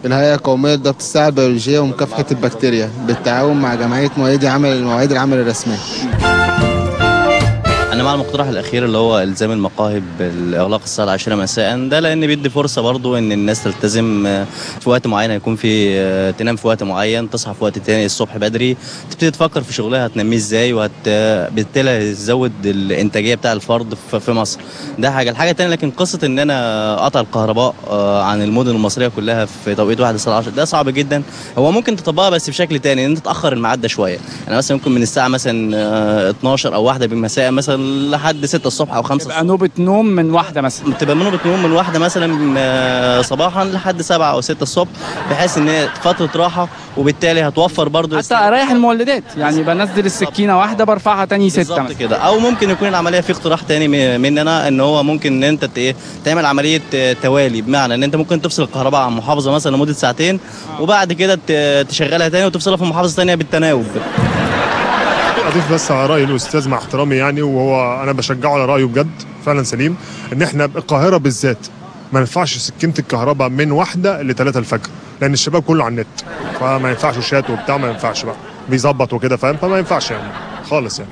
الهيئة القومية لضبط الساعة البيولوجية ومكافحه البكتيريا بالتعاون مع جمعية مؤيدي عمل مواعيد العمل الرسمية. أنا مع المقترح الأخير اللي هو إلزام المقاهي بالإغلاق الساعة 10 مساء، ده لأن بيدي فرصة برضو إن الناس تلتزم في وقت معين، هيكون في تنام في وقت معين، تصحى في وقت تاني الصبح بدري، تبتدي تفكر في شغلها هتنميه إزاي، وبالتالي هتزود الإنتاجية بتاع الفرد في مصر. ده حاجة. الحاجة التانية، لكن قصة إن أنا أقطع الكهرباء عن المدن المصرية كلها في توقيت واحد الساعة 10 ده صعب جدا. هو ممكن تطبقها بس بشكل تاني، إن أنت تأخر الميعاد ده شوية، يعني مثلا ممكن من الساعة مثلا 12 أو 1 بالمساء مثلا لحد 6 الصبح او 5. تبقى نوبة نوم من واحدة مثلا، تبقى نوبة نوم من واحدة مثلا صباحا لحد 7 او 6 الصبح، بحيث ان هي فترة راحة، وبالتالي هتوفر برضو حتى اريح المولدات، يعني بنزل السكينة واحدة برفعها تاني 6 بالظبط كده. او ممكن يكون العملية في اقتراح تاني مننا، ان هو ممكن ان انت تعمل عملية توالي، بمعنى ان انت ممكن تفصل الكهرباء عن محافظة مثلا لمدة ساعتين، وبعد كده تشغلها تاني وتفصلها في محافظة تانية بالتناوب. اضيف بس على راي الاستاذ مع احترامي يعني، وهو انا بشجعه على رايه بجد فعلا سليم، ان احنا القاهرة بالذات ما ينفعش سكينة الكهرباء من 1 ل 3 الفجر، لان الشباب كله على النت، فما ينفعش شات وبتاع، ما ينفعش بقى بيظبط وكده، فاهم؟ فما ينفعش يعني خالص يعني.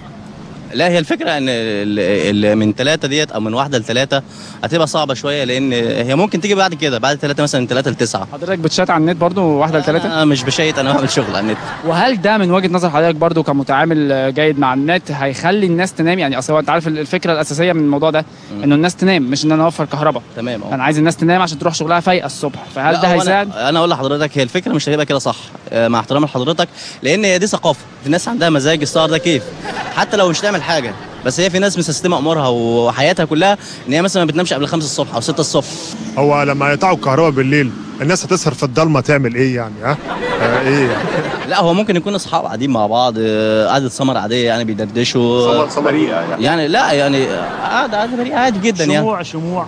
لا، هي الفكرة ان من 3 ديت او من 1 ل 3 هتبقى صعبة شوية، لان هي ممكن تيجي بعد كده، بعد 3 مثلا، 3 ل 9. حضرتك بتشات على النت برضو 1 ل 3؟ انا مش بشيت، انا بعمل شغل على النت. وهل ده من وجهه نظر حضرتك برضو كمتعامل جيد مع النت هيخلي الناس تنام؟ يعني اصل انت عارف الفكرة الاساسية من الموضوع ده انه الناس تنام، مش ان انا اوفر كهرباء. تمام. انا عايز الناس تنام عشان تروح شغلها فايقه الصبح، فهل ده هيساعد؟ انا اقول لحضرتك هي الفكرة مش هتبقى كده صح، مع احترامي لحضرتك، لان هي دي ثقافة، الناس عندها مزاج السهر ده كيف، حتى لو مش تعمل حاجة، بس هي في ناس مسستمه امورها وحياتها كلها ان هي مثلا ما بتنامش قبل 5 الصبح او 6 الصبح. هو لما يقطعوا الكهرباء بالليل الناس هتسهر في الضلمة تعمل ايه يعني؟ ها ايه يعني؟ لا، هو ممكن يكون اصحاب قاعدين مع بعض، قعدة سمر عادية يعني، بيدردشوا سمر بريئة يعني. يعني لا يعني قعدة بريئة عادي جدا يعني، شموع شموع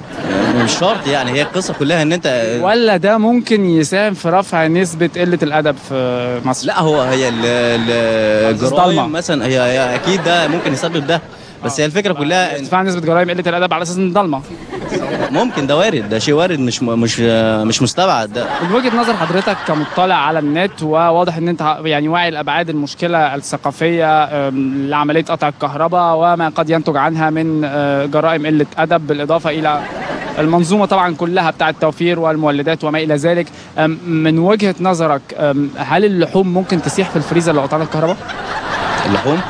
مش شرط يعني. هي القصة كلها ان انت، ولا ده ممكن يساهم في رفع نسبه قلة الادب في مصر؟ لا، هو هي الجرائم مثلا هي اكيد ده ممكن يسبب ده، بس هي الفكرة كلها ارتفاع نسبه جرائم قلة الادب على اساس ان ضلمة. ممكن ده وارد، ده شيء وارد، مش مش مش مستبعد ده. من وجهه نظر حضرتك كمطلع على النت، وواضح ان انت يعني واعي لابعاد المشكلة الثقافية لعملية قطع الكهرباء وما قد ينتج عنها من جرائم قلة ادب، بالاضافة الى المنظومة طبعا كلها بتاع التوفير والمولدات وما الى ذلك، من وجهه نظرك هل اللحوم ممكن تسيح في الفريزر لو قطعنا الكهرباء؟ اللحوم؟